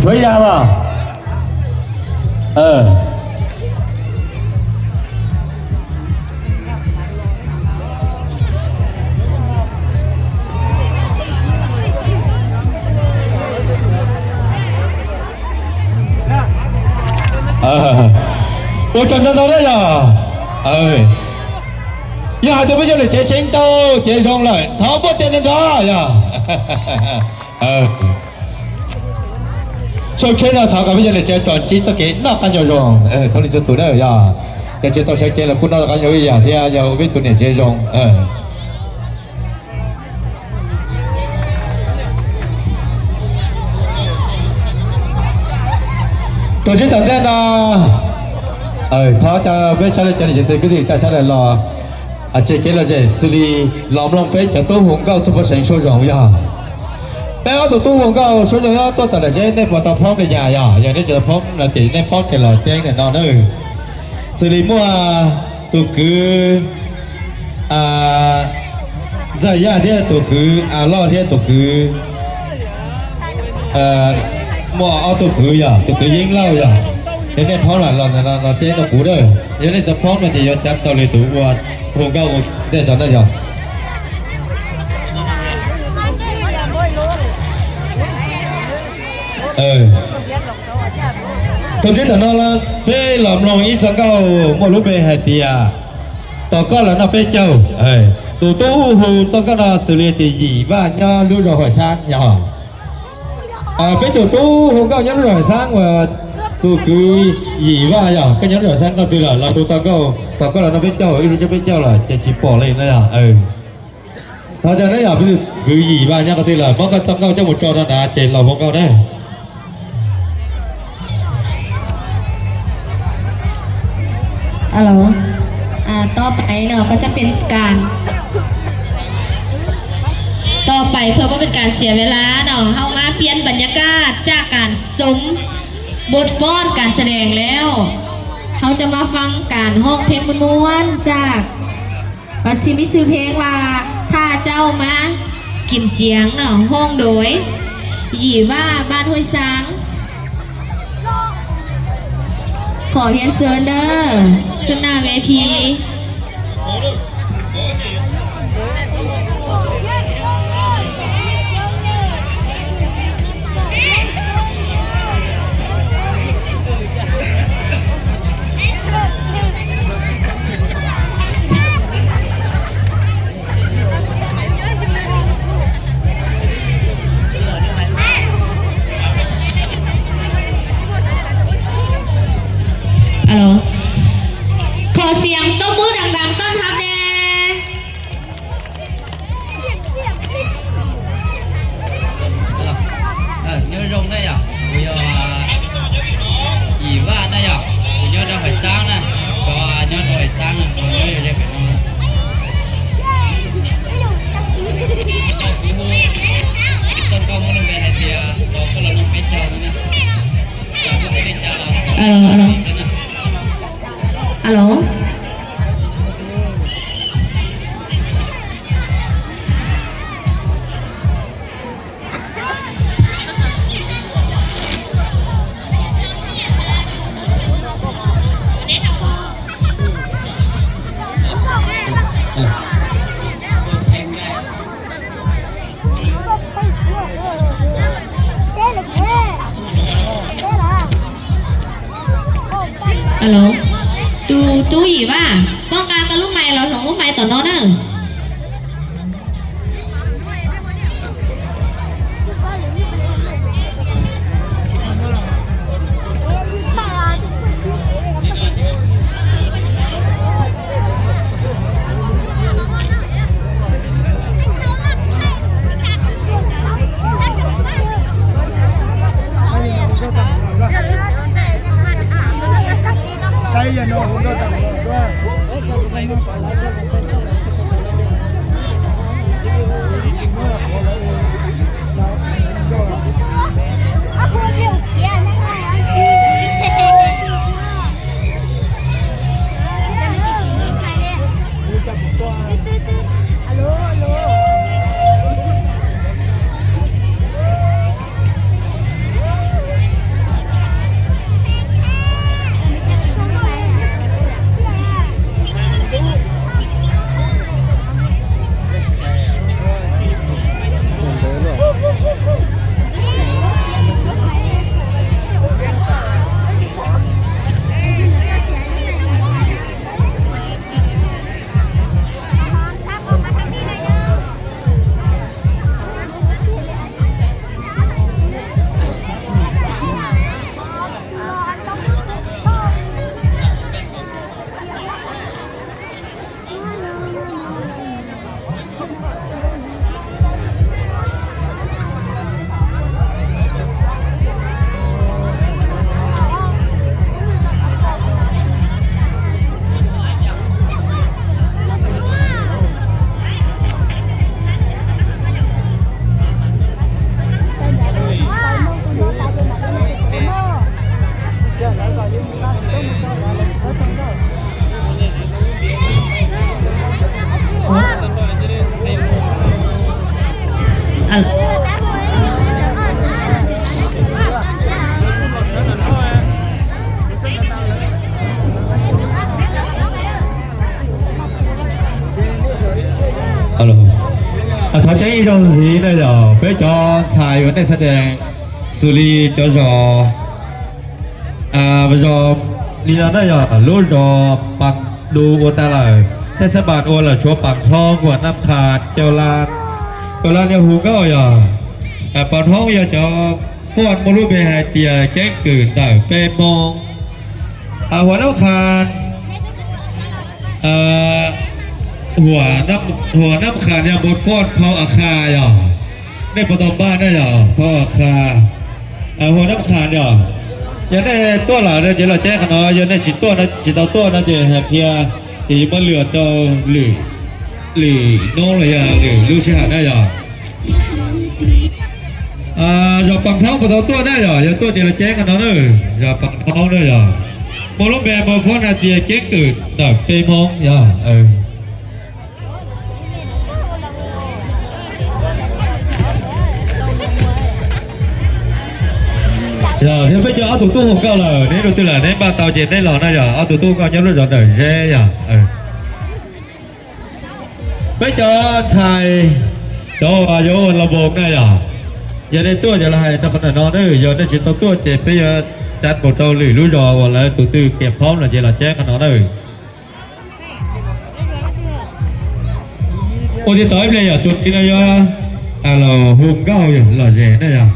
Tshuav ib yam mas. Ua tsaug ntau ntau na yog. Yog hais tias peb cov niam tsev tseev tau ces zoo lawm, thov npuaj tes nrov nrov yog. Sau tsheb no thov kom peb cov niam tsev tsom ntsib txoj kev noj qab nyob zoo txhua leej txhua tus na yog. Ces tsis tau sawv cev los kuj noj qab nyob ib yam thiab yog peb tus niam tsev zoo. Tus tseeb tom ntej no, thov cov peb sawv daws cov niam tsev kwv tij tsa sawv daws los tseg kev lom zem xws li los mloog peb cov tub hu nkauj txuj pov seev suab zoo yog. Peb ob tug tub hu nkauj suab zoo nyob tuaj tom nram zeb, nej puas tau phoob li cas yog? Yog nej tsis tau phoob no ces nej phoob ces los ceeb ntawm no na. Xws li muaj tus kwv Ntxawm Yaj thiab tus kwv A Loj thiab tus kwv, muaj ob tug kwv yog tus kwv Yeeb Lauj yog. Yog nej phoob los los ceeb rau kuv na. Yog nej tsis tau phoob no ces yuav cav tau li tus ua hu nkauj ntej tso na yog. Thaum tseeb tam no peb los mloog ib txoj nkauj muaj lub npe hais tias Tos koj los noj peb caug. Tus tub hu txoj nkauj no xws li tias Yim Vaj nyob lub zos Huam Xaab yog. Peb tus tub hu nkauj nyob lub zos Huam Xaab uas tus kwv Yim Vaj yog, koj nyob lub zos Huam Xaab koj twg lawm los hu txoj nkauj Tos koj los noj peb caug ib lub coj peb caug lawm ces tsis pom li no yog. Thov caw neb yog kwv Yim Vaj nyob qhov twg lawm muab koj txoj nkauj coj mus tso rau nrad ces los hu nkauj na. Alo, ต่อไปเนาะก็จะเป็นการ ต่อไปเพื่อบ่เป็นการเสียเวลาเนาะ เฮามาเปลี่ยนบรรยากาศจากการชมบทฟ้อนการแสดงแล้ว เฮาจะมาฟังการร้องเพลงม่วนๆจาก ที่มีชื่อเพลงว่า ถ้าเจ้ามากินเจียงเนาะ ร้องโดย หยี่ว่าบ้านห้วยซาง ขอเรียนเชิญเด้อ ขึ้นหน้าเวที Alo. Kho xiang toj mub dang dang toj thab de. Nyob zoo na yom, kuv yog Yim Vaj na yom, kuv nyob rau Hais Xaab na, kuv nyob rau Hais Xaab na, kuv nyob ze pem no. Kuv hu txoj nkauj muaj lub npe hais tias Tos koj los noj peb caug no na. Alo, alo. Alo. Alo, tus tub Yim Vaj, koj nqa koj lub mais los hloov lub mais tom no na. Thov tseeb ib zaug ntxiv na yog peb cov ntxhais uas nej xav dees xws li cov zos, zos li no na yog lub zos Pas Du ua tag lawm, tej xab pas ua lawm tshuav Pas Hlob, Huam Nab Qhas, Cau Lab, Cau Lab niaj hu nkauj yog Pas Hlob yog cov foj muaj lub npe hais tias Keeb Kwm ntawm Peb Hmoob. Huam Nab Qhas, Huam Nab Qhas yog npau foj Phau A Qhas yog, nej puas tau npaj na yog Phau A Qhas, Huam Nab Qhas yog. Yog nej tuaj lawm no ces los ceeb qhov no, yog nej tsis tuaj, tsis tau tuaj no ces hais qhia, ces yuav muab lwm rau lwm, lwm hnub los yog lwm lub sij hawm na yog. Zos Pas Hlob puas tau tuaj na yog, yog tuaj ces los ceeb qhov no na. Zos Pas Hlob na yog, muaj lub npe npau foj hais tias Keeb Kwm ntawm Peb Hmoob yog. Yog thiab peb cov ob tug tub hu nkauj lawm, neb lub twg lawm neb npaj tau ces neb los na yog, ob tug tub hu nkauj nyob lub zos Dawm Zeb yog. Peb cov ntxhais cov uas yuav ua los npoos na yog, yog nej tuaj ces los hais rau qhov ntawm no na, yog nej tsis tau tuaj ces peb yuav tsa npau rau lwm lub zos uas lawv tus twg kiam phaub no ces los ceeb qhov no na. Ua tib tau ib pliag yog tsuas tiv no yuav los hu nkauj los zes na yog,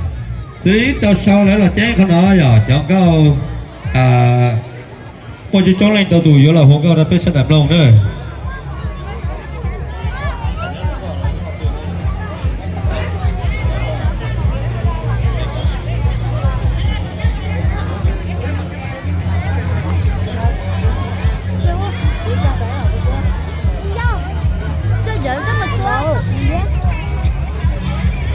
xws li tau sau lawv los ceeb qhov no yog cov nkauj muaj coob coob leej ntau tus yuav los hu nkauj rau peb sawv daws mloog na.